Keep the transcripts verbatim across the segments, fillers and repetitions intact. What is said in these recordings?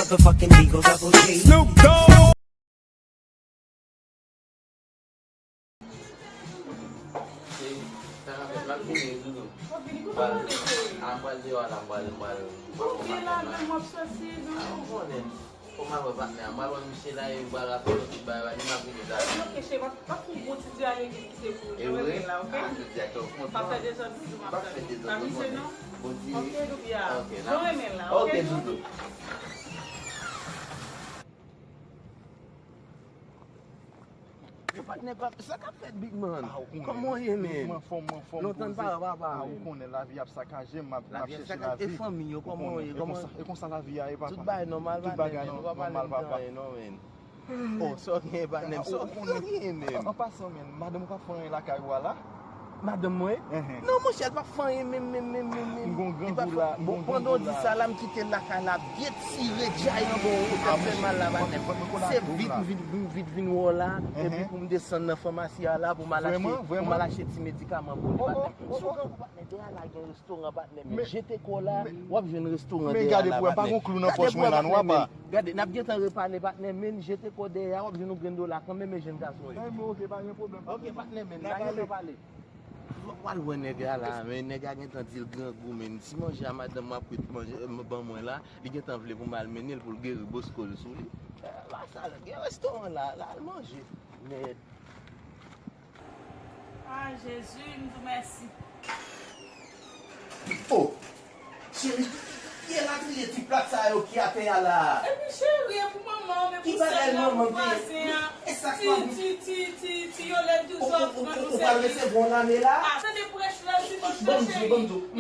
Motherfucking Eagle Double G. Snoop Dogg. Cheri, sa k ap fèt? M ap vini wi, Doudou. M pral, a, m pral deyò a la, m pral, m pral, m pral pran patnè m la. Ou konnen. Kòman w wè patnè a? M pral wè misye la, e m pral rakonte tout bagay, m ap vini la. Ok, cheri, m ap, m ap fè yon bon ti di a legliz ki se pou ou. E vre? Jodi a, ok? A, jodi a, ok. Pa fè dezòd, Doudou, m ap tann ou. Pa fè dezòd, pa mize, non. Bon di. Ok, Doudou, a. Ok, m renmen la, ok? Ok, Doudou. Yo, patnè, pa, sa k ap fèt, big man? Ah, ou konnen. Kòman w ye, man? Big man, fòm, fòm, fòm. Lontan n pa wè papa, man. Ah, ou konnen, lavi ap sakaje, m ap, m ap chèche lavi. Lavi ap sakaje. E fanmi yo, kòman w ye? Kòman? E konsa, e konsa lavi a ye, papa. Tout bagay nòmal, patnè, men nou pa pale m de anyen, non, men. Oh, sa w genyen, patnè m? Sa w genyen, men? An pasan, men, madanm ou p ap fè anyen lakay ou a la? Madanm mwen? Enhen. Non, monchè, l p ap fè anyen menm, menm, menm, menm, menm. M gon grangou la, m gon grangou la. Bon, pandan w di sa la, m kite l lakay la, byen tire, djay anba yon wotè, fè mal la, patnè m. Se vit, m vin, m vin, vin wè w la, epi pou m desann nan famasi a la, pou m al achte, pou m al achte ti medikaman pou li, patnè m. Si w grangou, patnè, dèyè a la gen restoran, patnè, men jete kò w la, w ap jwenn restoran dèyè a la, patnè. Men gade pou wè, pa gon klou nan pòch mwen la, non, apa. Gade, n ap gentan repale, patnè, men jete kò w dèyè a, w ap jwenn yon grenn dola kanmenm, men jèn gason yo. Enben, ok, pa gen pwoblèm, pa gen pwoblèm. Ok, patnè, men n a gentan pale. W al wè nèg la la, men nèg la gentan di l grangou, men ti manje a madanm mwen ap kwit manje, ban mwen la, li gentan vle pou m al mennen l pou l geri bosko l sou li. La sa, gen restoran la, l al manje. Nèt. Ah, Jezi, m di w mèsi. Oh! Cheri, ki, ki, ki elatriye ti plat sa yo ki atè a la? Epi cheri, e pou manman w, men pou sè m nan, pou vwazen an. E sa k pa bon? Ti, ti, ti, ti, ti Yolèn toujou ap pran nou sèvis. Ou pral resevwa yon lame la? Ah, tande prèch la dimanch la, cheri.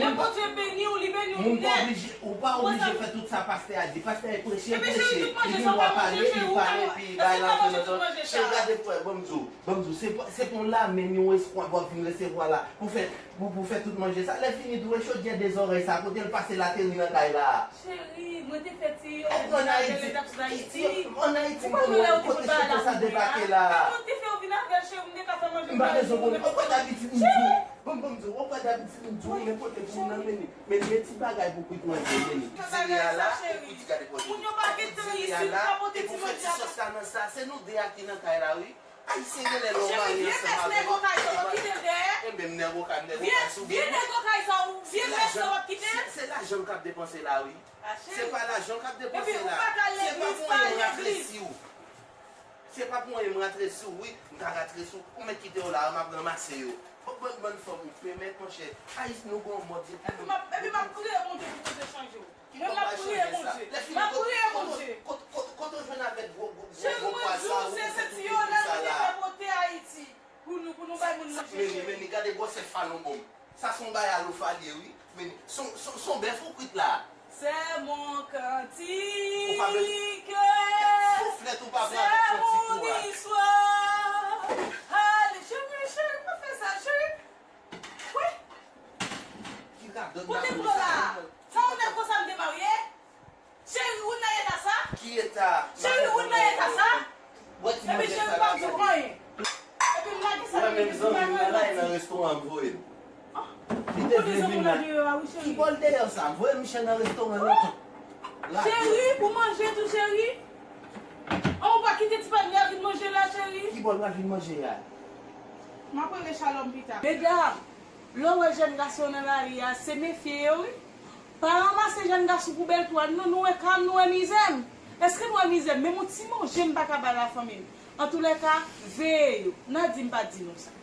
Lè Bondye beni w, li beni w nèt. Moun pa oblije, ou pa oblije fè tout sa pastè a di. Pastè a preche, li preche. Epi cheri, tout manje sa w pa manje, cheri, ou pa, epi bay lantre nan zòn. Cheri, gade frè, ban m di w. Ban m di w, se pa, se pa yon lame ni yon espwa w ap vin resevwa la pou fè, pou, pou fè tout manje sa. Lè fini tou, e chodyè de zòrèy sa, kote l pase l ateri nan kay la? Cheri, mwen te fè ti yo, ou konn Ayiti, lè t ap sot Ayiti. Ann Ayiti, m konn wè kote chofè sa debake la. Kòman te fè yo vin avè l, cheri, m te ka fè manje m pa bezwen konnen. Ou kwè dabitid m di w, ban m, ban m di w, ou kwè dabitid m di w, men kote pou m nan, men, men, men ti bagay pou kwit manje, men. Ti bagay sa, cheri. Moun yo pa gen tan isit, pa pote ti manje a. E pou fè ti sòs la nan sa, se nou de a ki nan kay la, wi. Ayisyen genlè lè w marye ansanm avè yo. Cheri, vye vès nèg okay sa w ap kite l dèyè. Enben, m nèg okay, m nèg okay sou bib. Vye nèg okay sa w, vye vès sa w ap kite l. Se, se lajan m k ap depanse la, wi. Se pa lajan m k ap depanse la. Se pa pou anyen m ratresi w. Se pa pou anyen m ratresi w, wi. M ka ratresi w. Ou mèt kite yo la, m ap ranmase yo. Bon, bon, bann fanm ou pèmèt, monchè. Ayisyen, nou gon mòd, se pou nou. Epi m ap, epi m ap priye Bondye pou Bondye chanje w. Mwen m ap priye Bondye. M ap priye Bondye. Kote, kote, kote w jwenn avèk gwo, gwo, gwo, gwo pwa sa, ou pou fè tout figi sa la? Meni, meni, gade gwosè falon bonm. Sa se yon bagay alofalye, wi. Meni, se yon, se yon, se yon bèf ou kwit la. C'est mon cantique. Ou pa bezwen. Souflèt ou pa pran avèk kantik ou a. C'est mon histoire. Ale, cheri, cheri, pa fè sa, cheri. Wi. Ki radòt la. Kote m pran la? Sa yon nèg konsa m te marye? Cheri, ou nan eta sa? Ki eta? Cheri, ou nan eta sa? Epi cheri, pa di anyen. Epi m lage sa. Mwen menm zanmi m nan la, e nan restoran m voye l. Li te vle vin la. Ki bò l deyò sa? M voye Michel nan restoran lontan. Cheri, pou manje tou, cheri. An, ou pa kite ti patnè a vin manje la, cheri. Ki bò l pral vin manje a? M ap rele Shalom pita. Medam, lè w wè jèn gason nan lari a, se mefye yo, wi. Pa ranmase jèn gason pou bèl twal, non, nou wè ka m, nou wè mizè m. Èske nou wè mizè m? Menm yon ti manje m pa ka ba lafanmi m. Antoulèka, veye yo. N a di m pa di nou sa.